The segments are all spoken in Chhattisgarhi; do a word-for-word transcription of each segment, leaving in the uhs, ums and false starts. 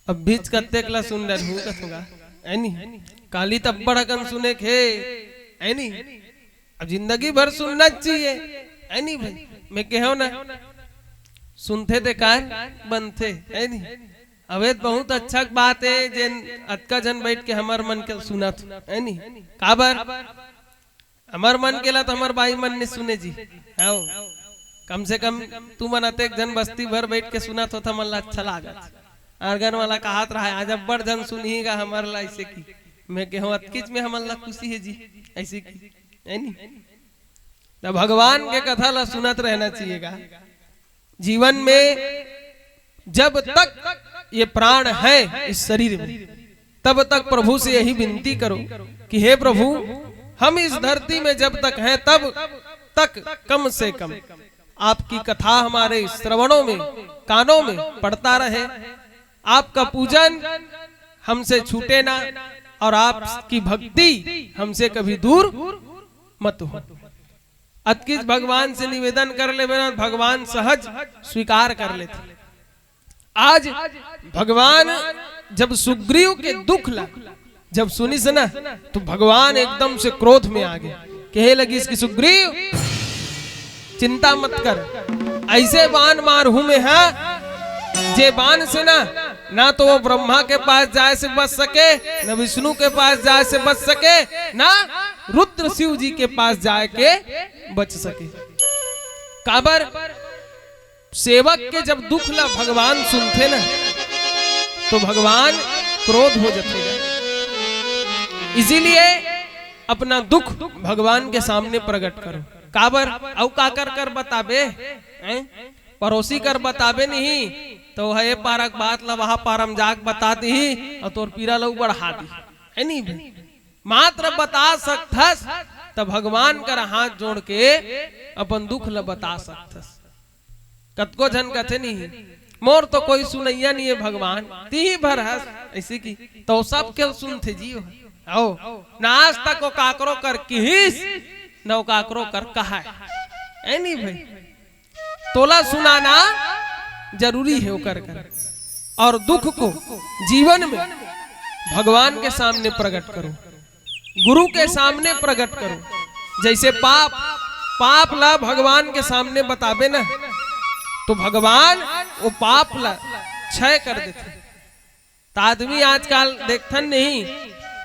अब बीच कतेक ला सुन डरहूं कथों गा, है नी? काली तब बड़ अकन सुने के हे, है नी? अब जिंदगी भर सुनना चाहिए, है नी भाई? मैं कहेंव ना, सुनथे ते काय बनथे, है नी? अबे त बहुत अच्छा बात हे, जेन अतका झन बैठ के हमर मन के सुनत, है नी? काबर? हमर मन के ला तो हमर बाई मन नी सुने जी। हव, कम से कम तुमन अतेक झन बस्ती भर बैठ के सुनत होथा, मन ला अच्छा लागत। आंगन वाला कहत रहा, "आज अब्बड़ झन सुनही गा हमर ला," ऐसे कि मैं कहेंव, "अतकीच में हमन ला खुशी हे जी," ऐसे कि, है नी? त भगवान के कथा ला सुनत रहना चाहिए गा। जीवन में जब तक ये प्राण है इस शरीर में, तब तक प्रभु से यही विनती करो कि हे प्रभु, हम इस धरती में जब तक हैं, तब तक कम से कम आपकी कथा हमारे श्रवणों में, कानों में पड़ता रहे, आपका पूजन हमसे छूटे ना, और आपकी भक्ति हमसे कभी दूर मत हो। अतकीच भगवान से निवेदन कर लेबे ना, भगवान सहज स्वीकार कर लेथे। आज भगवान जब सुग्रीव के दुख ला जब सुनिस ना, तो भगवान एकदम से क्रोध में आ गे, कहे लगिस कि सुग्रीव, चिंता मत कर, ऐसे बाण मारहूं मैं हा, जे बाण से ना, ना तो वो ब्रह्मा के पास जाए से बच सके, ना विष्णु के पास जाए से बच सके, ना रुद्र शिव जी के पास जाए के बच सके। काबर? सेवक के जब दुख ला भगवान सुनथे ना, तो भगवान क्रोध हो जाथे। इसीलिए अपना दुख भगवान के सामने प्रकट करो। काबर? अउ काकर कर बताबे, हैं? पड़ोसी कर बताबे नहीं, तो हे पारक बात ला वहां पारम जाके बता दिही और तोर पीरा ला बढ़ा दिही, है नहीं भाई? मात्र बता सकथस, त भगवान कर हाथ जोड़ के अपन दुख ला बता सकथस। कतको झन कथे नहीं, "मोर तो कोई सुनैया नहीं है भगवान, तिही भर हस," ऐसे कि तो सब के सुनथे जी। हो, ना आज तक वो काकरो कर किहिस, न वो काकरो कर कहा है, है नहीं भाई? तोला सुनाना जरूरी है ओकर कर। और दुख को जीवन में भगवान के सामने प्रकट करो, गुरु के सामने प्रकट करो। जैसे पाप, पाप ला भगवान के सामने बताबे ना, तो भगवान वो पाप ला क्षय कर देथे। त आदमी आजकल देखथन नहीं,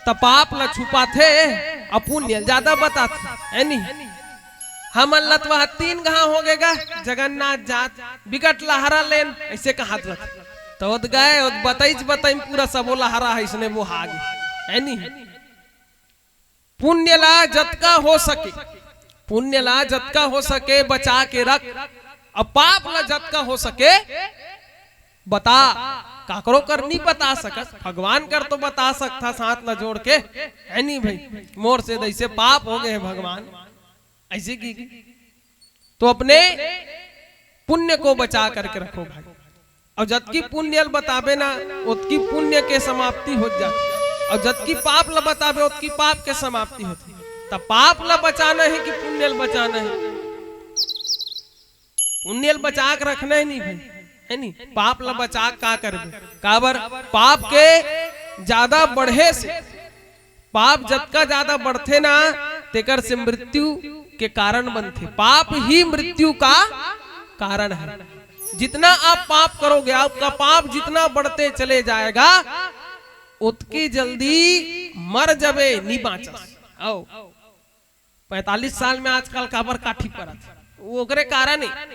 त पाप ला छुपाथे, अउ पुण्य ज्यादा बताथे, है नहीं? हमन ला त वह तीन घाव हो गे गा, जगन्नाथ जात, बिकट लहरा लेन, ऐसे कहत रथे। त ओद गए, ओद बतईच बतई पूरा सबो लहरा है, इसने वो हागे, है नहीं? पुण्य ला जतका हो सके, पुण्य ला जतका हो सके बचा के रख, अउ पाप ला जतका हो सके बता। काकरो कर नहीं बता सकत, भगवान कर तो बता सकथस, हाथ ला जोड़ के, है नहीं भाई? मोर से जैसे पाप हो गए हैं भगवान, ऐसे की तो अपने पुण्य को बचा करके रखो भाई। अउ जतकी पुण्य ल बताबे ना, ओतकी पुण्य के समाप्ति हो जाथे, अउ जतकी पाप ल बताबे, ओतकी पाप के समाप्ति होथे। त पाप ल बचाना है कि पुण्य ल बचाना है? पुण्य ल बचा के रखना है नहीं भाई, है नहीं? पाप ल बचा के का करबे? काबर? पाप के ज्यादा बढ़े से, पाप जतका ज्यादा बढ़थे ना, तेकर से मृत्यु के कारण बनथे। पाप ही मृत्यु का कारण है। जितना आप पाप करोगे, आपका पाप जितना बढ़ते चले जाएगा, उतकी जल्दी मर जबे, नी बाँचस। आओ, पैंतालीस साल में आजकल काबर काठी परत, वो ओकरे कारण है।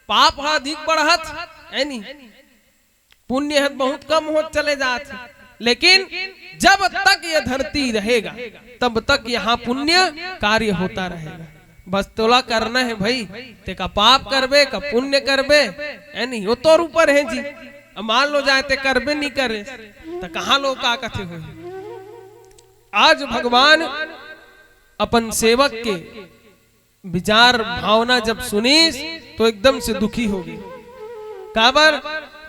पाप ह अधिक बढ़त है नी, पुण्य ह बहुत कम होत चले जात हे। लेकिन जब तक ये धरती रहेगा, तब तक यहाँ पुण्य कार्य होता रहेगा। बस तोला करना है भाई, ते का पाप करबे का पुण्य करबे, है नहीं, वो तोर ऊपर है जी। अब मान लो जाए ते करबे नहीं करे, तो कहाँ लोग का कथे हो? आज भगवान अपन सेवक के विचार भावना जब सुनिस तो एकदम से दुखी हो गई। काबर?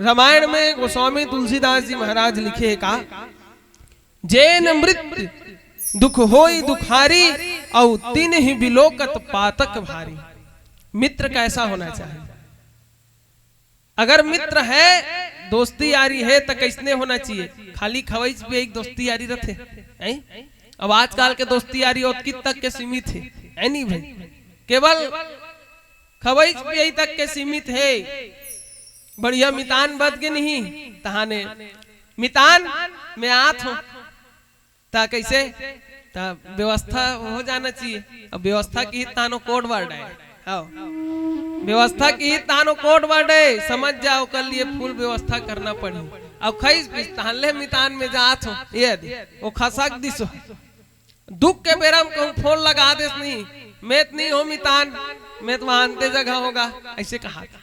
रामायण में गोस्वामी तुलसीदास जी महाराज लिखे हे का, "जेन मित्र दुख होई दुखारी, अउ तिनहि बिलोकत पातक भारी।" मित्र कैसा होना चाहिए? अगर मित्र है दोस्ती यारी हे त कइसने होना चाहिए? खाली खवई पियई के दोस्ती यारी रथे, हैं? अब आजकल के दोस्ती यारी ओतकी तक के सीमित हे, है नहीं भाई? केवल खवई पियई तक के सीमित हे। बढ़िया मितान बद गे नहीं, तहाने मितान में आत हो। त कइसे? त व्यवस्था हो जाना चाहिए। अब व्यवस्था की तानो code word है। हाँ। व्यवस्था की तानो code word है, समझ जाओ, ओकर लिए full व्यवस्था करना पड़ी। अब खइस पिस तहान ले मितान में जात हो, ये दे, वो खसक दिसो। दुख के बेरा में कहूँ फोन लगा देस नहीं, "मैं त नहीं हो मितान, मैं त वहाँ अंते जगह होगा," ऐसे कहा था।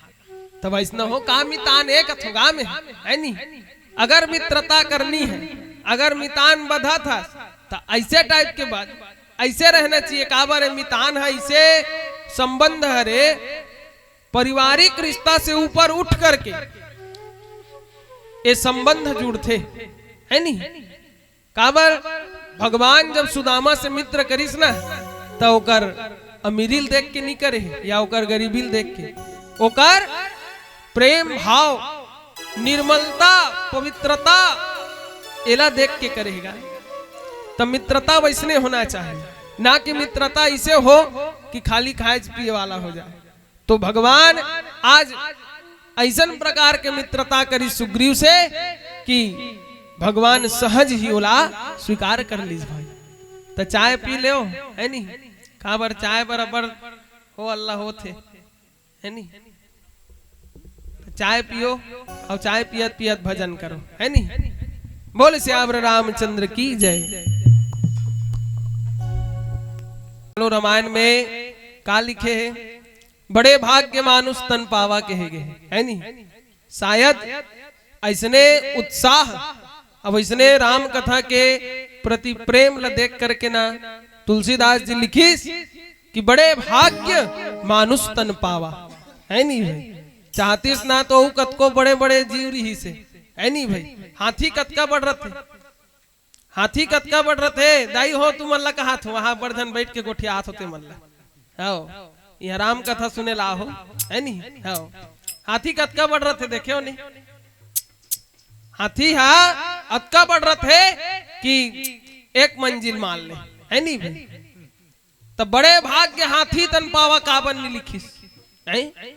तब ऐसना हो का मितान एक अथोगा में, है नहीं? अगर मित्रता करनी है, अगर मितान बधत हस, त ऐसे type के बात, ऐसे रहना चाहिए। काबर है मितान है, ऐसे संबंध हरे, पारिवारिक रिश्ता से ऊपर उठ करके ये संबंध जुड़थे, है नहीं? काबर भगवान जब सुदामा से मित्र करिस ना, त ओकर अमीरी ल देख के नहीं करे हे या ओकर गरीबी ल देख के, ओकर प्रेम भाव, निर्मलता, पवित्रता, एला देख के करे हे गा। त मित्रता वैसने होना चाहिए, ना कि मित्रता इसे हो कि खाली खाए पिए वाला हो जाए। तो भगवान आज ऐसन प्रकार के मित्रता करी सुग्रीव से कि भगवान सहज ही ओला स्वीकार कर लीस भाई। त चाय पी लेव, है नी? काबर चाय बराबर हो अल्लाह होत हे, है नी? त चाय पियो और चाय पियत पियत भजन करो, है नी? बोल सियावर रामचंद्र की जय। चलो, रामायण में का लिखे हे? बड़े भाग्य मानुष तन पावा कहे गे हे, है नी? शायद ऐसने उत्साह, अब ऐसने राम कथा के प्रति प्रेम ल देख करके ना तुलसीदास जी लिखिस कि बड़े भाग्य मानुष तन पावा, है नी भाई? चाहतिस ना तो कतको बड़े बड़े जीव रिहिस हे, है नी भाई? हाथी कतका बड़ रथे, हाथी कतका बड़ रथे? दाई हो, तुमन ला कहात हो, वहां बड़ झन बैठ के गोठियात होते मन ला। हव, इहाँ राम कथा सुने ला हो, है नी? हव, हाथी कतका बड़ रथे, देखे हो नी? हाथी हा अतका बड़ रथे कि एक मंजिल मान ले, है नी भाई? त बड़े भाग्य हाथी तन पावा काबर नी लिखिस, हैं?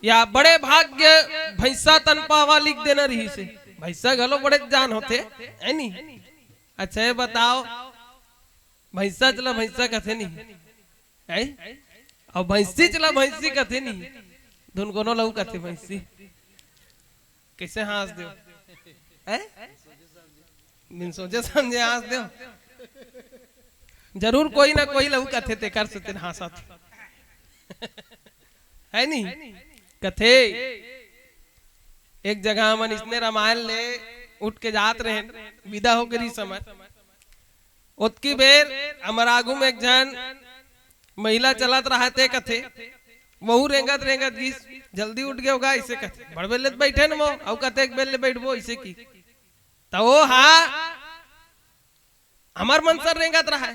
या बड़े भाग्य भैंसा तन पावा लिख देना रिहिस हे। भैंसा घलो बड़े जान होथे, है नी? अच्छा, ये बताओ, भैंसा चला भैंसा कथे नी, हैं? और भैंसी चला भैंसी कथे नी, धुन कोनो लऊ कथे भैंसी। कैसे हाँस देव? हैं? बिन सोचे समझे हाँस देव। जरूर कोई ना कोई लऊ कथे, तेकर से तेन हाँसत। है नी? कथे, एक जगह हमन इसने रामायण ले उठ के जात रहेन, विदा होके रही समझ। ओतकी बेर हमर आगू में एक झन महिला चलत रहा, ते कथे, वहू रेंगत रेंगत गिस, जल्दी उठ गे होगा, ऐसे कथे। बड़ बेर ले त बैठे न वो, अउ कतेक बेर ले बैठबो, ऐसे की। त वो हा हमर मन सर रेंगत रहा,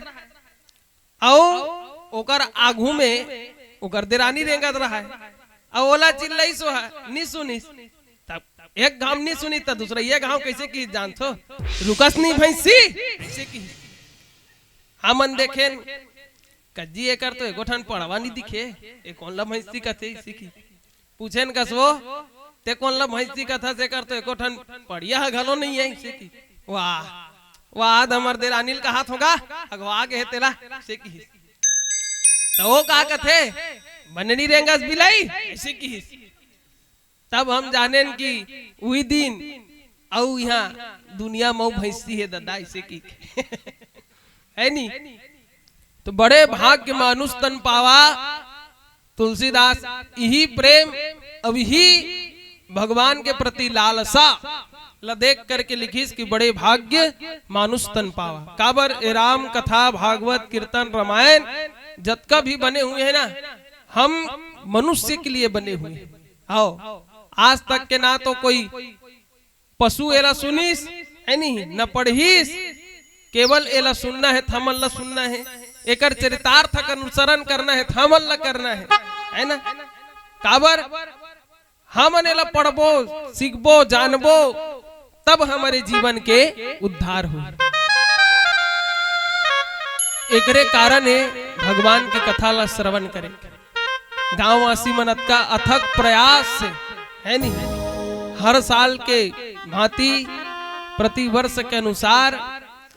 अउ ओकर आगू में ओकर देरानी रेंगत रहा, अउ ओला चिल्लाइस, वो हा नी सुनिस। तब एक घांव नी सुनिस, त दूसरा ये घांव कैसे की जानथो, रुकस नी भैंसी, ऐसे की। हमन देखेन, कज्जी, एकर तो एको ठन पड़वा नी दिखे, ए कोन ला भैंसी कथे, ऐसे की। पूछेन, "कस वो, ते कोन ला भैंसी कथस, एकर तो एको ठन पड़िया ह घलो नइ हे," ऐसे की। वाह, वाह, आज हमर देरानी ल कहात होगा, अगवा गे हे तेला, ऐसे की। त वो का कथे, "बने नी रेंगस बिलाई," ऐसे की। तब हम जानेन कि उही दिन अउ इहाँ दुनिया म भैंसी हे ददा, ऐसे की। है नी? तो बड़े भाग्य मानुष तन पावा। तुलसीदास इही प्रेम, अब इही भगवान के प्रति लालसा ल देख करके लिखिस कि बड़े भाग्य मानुष तन पावा। काबर ए राम कथा, भागवत, कीर्तन, रामायण जतका भी बने हुए हैं ना, हम मनुष्य के लिए बने हुए हैं। आओ, आज तक के ना तो कोई पशु एला सुनिस, है नहीं, न पढ़िस, केवल एला सुनना हे, त हमन ला सुनना हे, एकर चरितार्थ के अनुसरण करना हे, त हमन ला करना हे, है ना? काबर? हमन एला पढ़बो, सीखबो, जानबो, तब हमरे जीवन के उद्धार होही। एकरे कारण हे भगवान के कथा ला श्रवण करे। गांववासी मन अतका अथक प्रयास से, हे नी, हर साल के भांति प्रतिवर्ष के अनुसार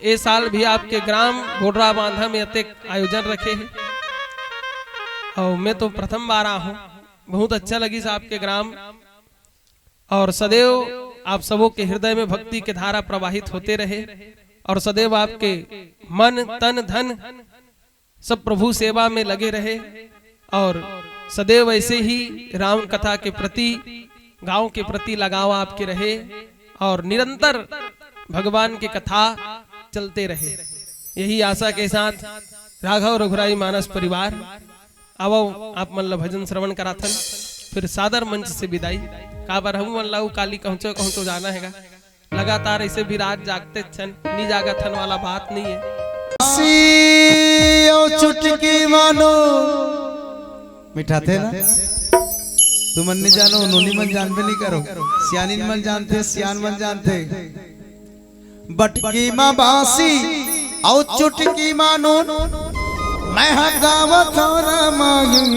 ए साल भी आपके ग्राम बोडरा बांधा में अतेक आयोजन रखे हे। अउ मैं तो प्रथम बार आहूं, बहुत अच्छा लगिस आपके ग्राम। अउ सदैव आप सबो के हृदय में भक्ति के धारा प्रवाहित होते रहे अउ सदैव आपके मन, तन, धन सब प्रभु सेवा में लगे रहे अउ सदैव ऐसे ही राम कथा के प्रति, गांव के प्रति लगाव आपके रहे अउ निरंतर भगवान के कथा चलते रहे। यही आशा के साथ राघव रघुराई मानस परिवार, आवव, आप मन ल भजन श्रवण कराथन, फिर सादर मंच से विदाई। काबर हमू मन ल अउ काली कहूंचो कहूंचो जाना हेगा। लगातार ऐसे भी रात जागते छन, नी जागत हन वाला बात नहीं है। सी अउ चुटकी मानो मिठाथे ना, तुमन नहीं जानो, नोनी मन जानबे नहीं करो, सियानिन मन जानथे, सियान मन जानथे। बटकी मा बांसी अउ चुटकी मा नून, मैं ह गावत हंव रामायण।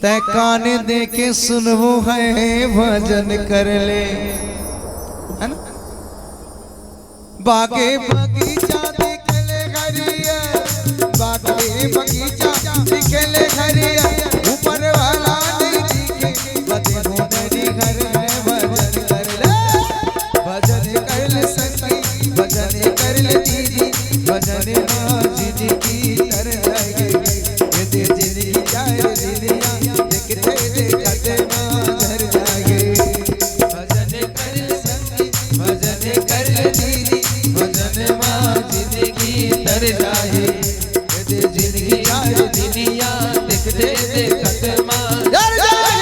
तै कान दे के सुनबो है भजन कर ले, है ना? बागे बगीचा दिखले हरिया, बागे बगीचा दिखले हरिया, ऊपर वाला नहीं दिखे, बदे नरी घर है भजन कर ले। भजन कर ले सखी, भजन कर ले दीदी, भजन माँ जिंदगी तर जाए। ये दे जिंदगी चार दुनिया, देखते देखते माँ धर जाए। भजन कर ले सखी, भजन कर ले दीदी, भजन माँ जिंदगी तर जाए। ये दे जिंदगी चार दुनिया, देखते देखते माँ धर जाए।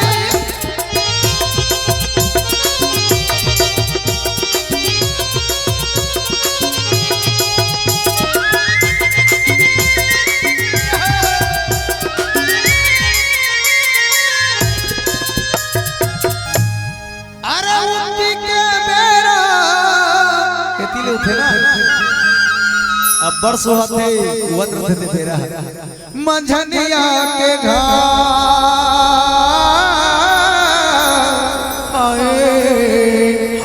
अरे उठी के बेरा। खेती ले उठे ना। अब्बड़ सुहाथे, कुवत रथे ते बेरा। मंझनिया के घाम। हाय,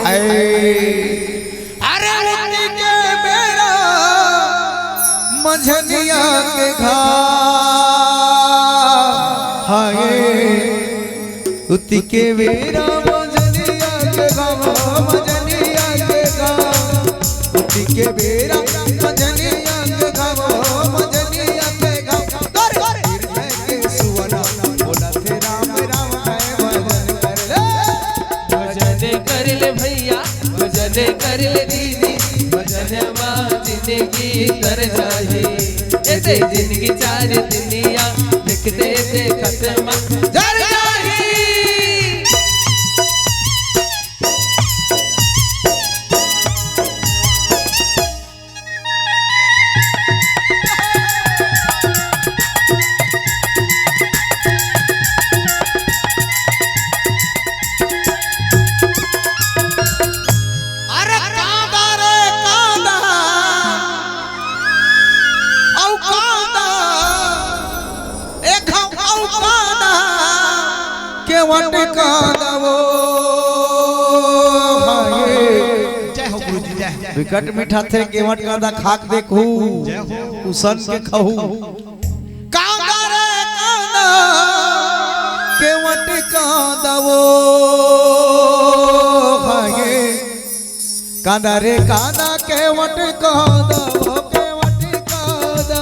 हाय। अरे उठी के बेरा मंझनिया के घाम। हाय। उठी के बेरा मंझनिया के घाम, मंझनिया के घाम। उठी के बेरा मंझनिया के घाम, मंझनिया के घाम। तोरे हृदय के सुवना बोलथे राम राम, मैं भजन कर ले। भजन कर ले भैया, भजन कर ले दीदी, भजन माँ जिंदगी तर जाही। ए दे जिंदगी चार दुनिया, देखते देखत माँ जर जाही। अरे कांदा रे कांदा, अउ कांदा, ए घाव अउ कांदा, केवट कांदा वो। हाय। जय हो गुरु जी, जय हो। बिकट मिठाथे केवट कांदा, खाके देखहू, जय हो। उसन के खहू। कांदा रे कांदा, केवट कांदा वो। हाय। कांदा रे कांदा, केवट कांदा वो, केवट कांदा।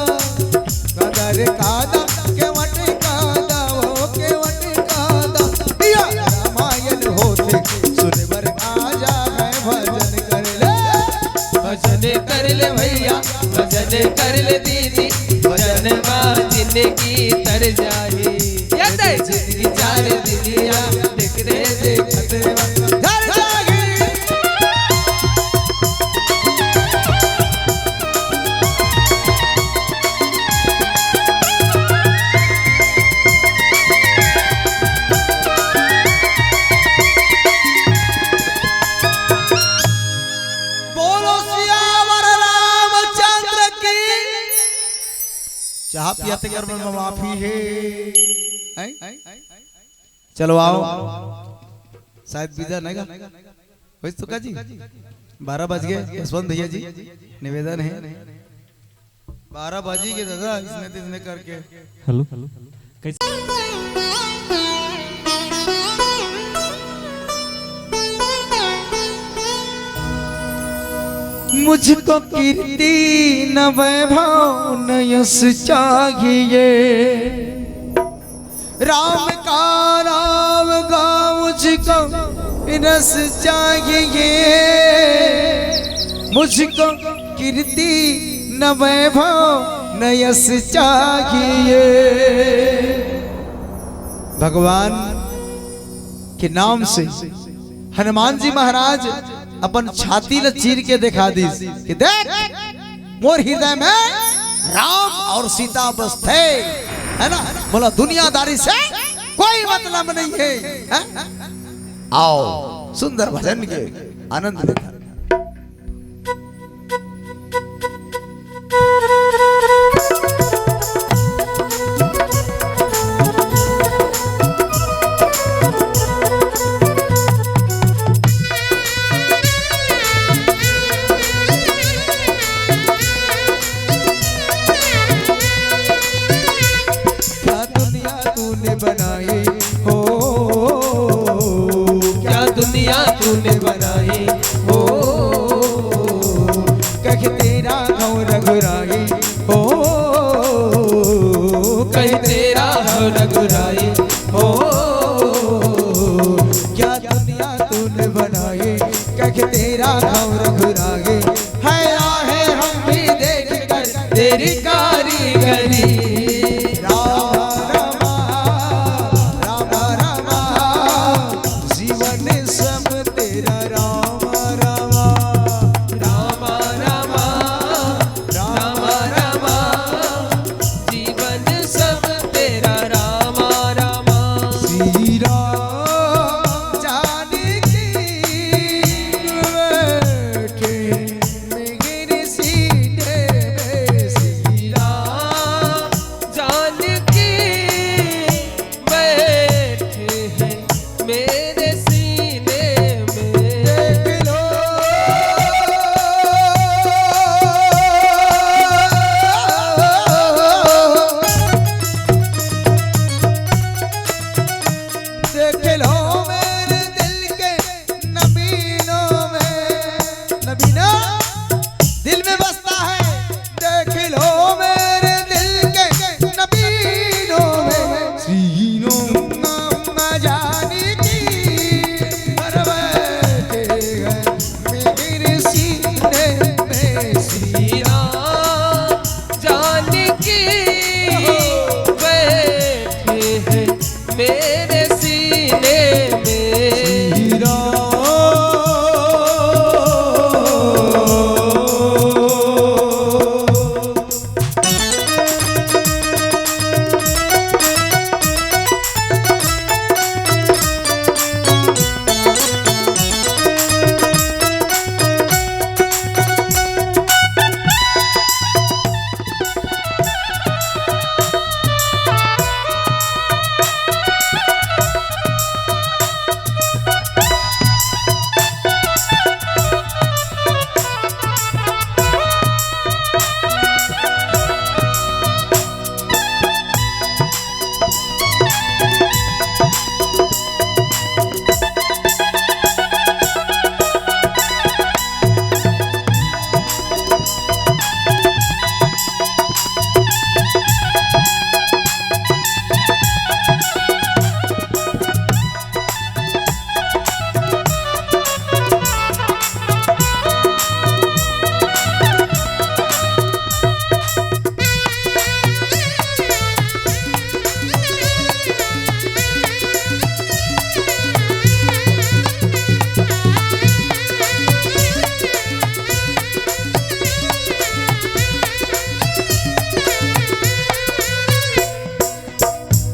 कांदा रे कांदा, केवट कांदा वो, केवट कांदा। या रामायण होथे, सुने बर आ जा, मैं भजन कर ले। भजन कर ले भैया, भजन कर ले दीदी, भजन माँ जिंदगी तर जाही। ये दे जिंदगी चार दुनिया, देखते देखते माँ धर जाही। चाह पियाते कर में माफी हे। हैं? चलो आओ, शायद विदा नहीं गा। वैसे तो का जी, बारह बज गए। यशवंत भैया जी, निवेदन है, बारह बजी के दादा, इसने तिसने करके। हेलो, कैसे? मुझको कीर्ति न वैभव न यश चाहिए, राम का, राम का मुझको रस चाहिए। मुझको कीर्ति न वैभव न यश चाहिए। भगवान के नाम से हनुमान जी महाराज अपन छाती ल चीर के दिखा दीस कि देख, मोर हृदय में राम और सीता बस थे, है ना? बोला, दुनियादारी से कोई मतलब नहीं है, है? आओ, सुंदर भजन के आनंद लेकर। क्या दुनिया तूने बनाई हो, क्या दुनिया तूने बनाई हो, कह तेरा घाव रघुराई हो, कह तेरा घाव रघुराई हो, क्या दुनिया तूने बनाई, कह तेरा घाव रघुराई। हैरान है हम भी देख कर तेरी कारीगरी। राम राम, राम राम, जीवन सब तेरा राम राम। राम राम, राम राम, जीवन सब तेरा राम राम। श्री राम जानकी बैठे मेरे सीने में, श्री राम जानकी बैठे हैं मेरे सीने में। देख लो, देख लो मेरे दिल के नबीनों में, नबीना दिल में बसता है। देख लो मेरे दिल के नबीनों में, सीनों में जाने की हर बैठे हैं मेरे सीने में। श्री राम जानकी बैठे हैं मेरे सीने में।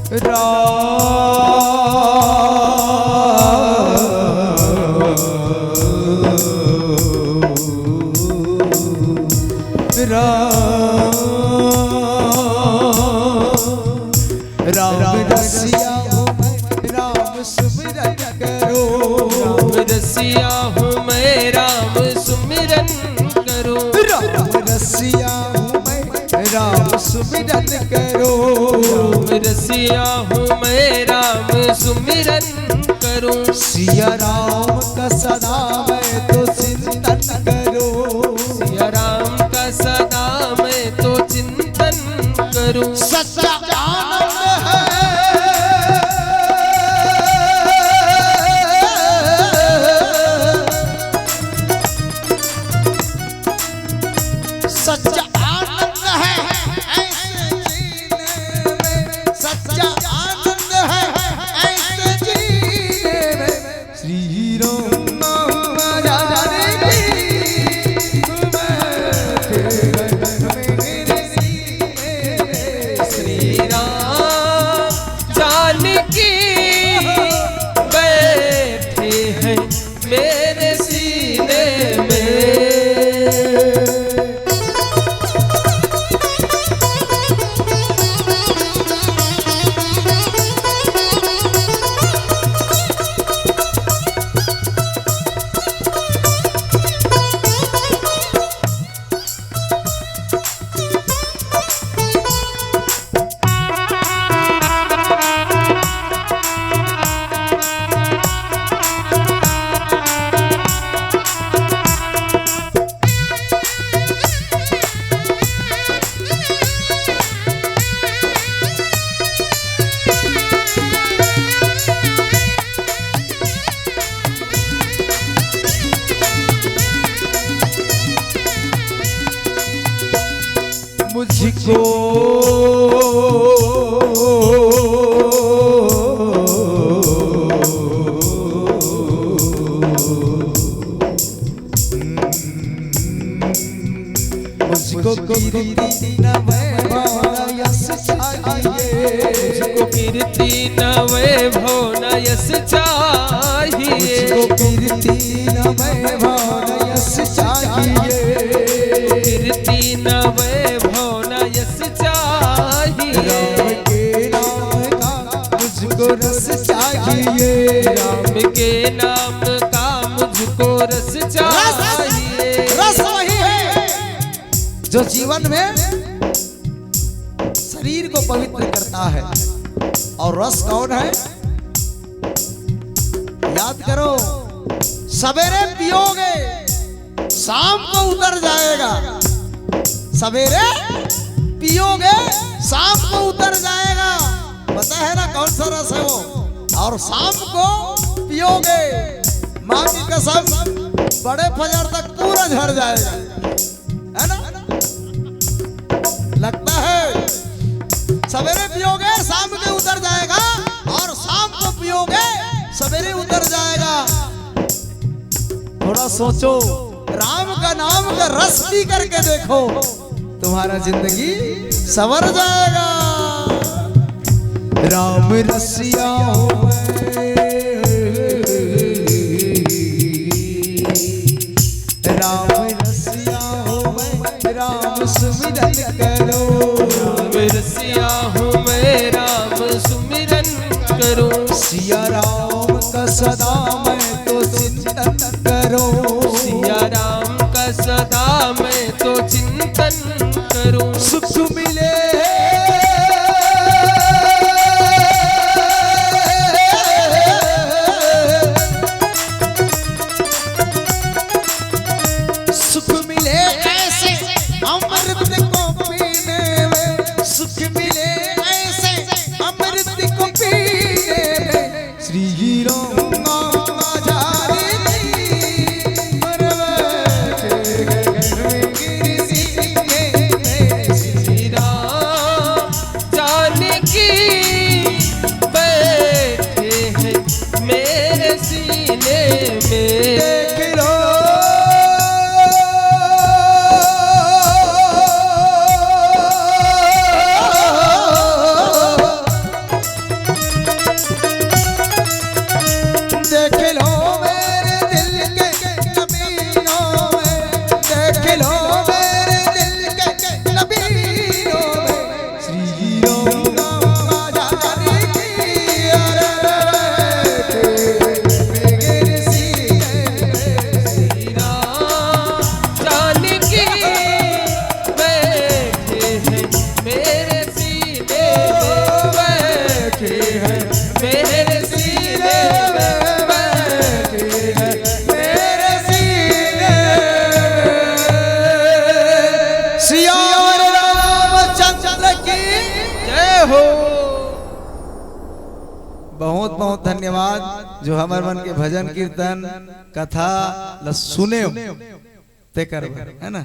श्री राम। रसिया हूँ मैं, राम सुमिरन करूँ। राम रसिया हूँ मैं, राम सुमिरन करूँ। राम रसिया हूँ मैं, राम सुमिरन करूँ। सिया राम का सदा मैं तो चिंतन करूँ। सिया राम का सदा मैं तो चिंतन करूँ। सच्चा आनंद है, सच्चा आनंद है ऐसे जीने में, सच्चा आनंद है ऐसे जीने में। श्री राम राम जानकी श्री राम जानकी बैठे हैं मेरे सीने में। मुझको मुझको कीर्ति न वैभव न यश चाहिए। मुझको कीर्ति न वैभव न यश चाहिए। मुझको कीर्ति न वैभव न यश चाहिए। कीर्ति न वैभव न यश चाहिए। राम के नाम का मुझको रस चाहिए। राम के नाम का मुझको रस चाहिए। रस वही है जो जीवन में शरीर को पवित्र करता है। और रस कौन है? याद करो, सवेरे पियोगे, शाम को उतर जाएगा। सवेरे पियोगे, शाम को उतर जाएगा। पता है ना कौन सा रस है वो? और शाम को पियोगे, माँ की कसम, बड़े फजर तक पूरा झड़ जाएगा, है ना? लगता है सवेरे पियोगे, शाम के उतर जाएगा, और शाम को पियोगे, सवेरे उतर जाएगा। थोड़ा सोचो, राम का नाम का रस पी करके देखो, तुम्हारा जिंदगी संवर जाएगा। राम रसिया हूँ मैं, राम रसिया हूँ मैं, राम सुमिरन करो। राम रसिया हूँ मैं, राम सुमिरन करूँ। सिया राम का सदा मैं तो चिंतन करूँ। सिया राम का सदा मैं तो चिंतन करूँ। सुख मिले, सुख मिले ऐसे अमृत को पीने में, सुख मिले ऐसे अमृत को पीने में। श्री राम नाम जाने की पर्वत गगन में गिर सीने में। बहुत बहुत धन्यवाद जो हमर मन के भजन कीर्तन कथा ल सुने हो, तेकर बर, है ना?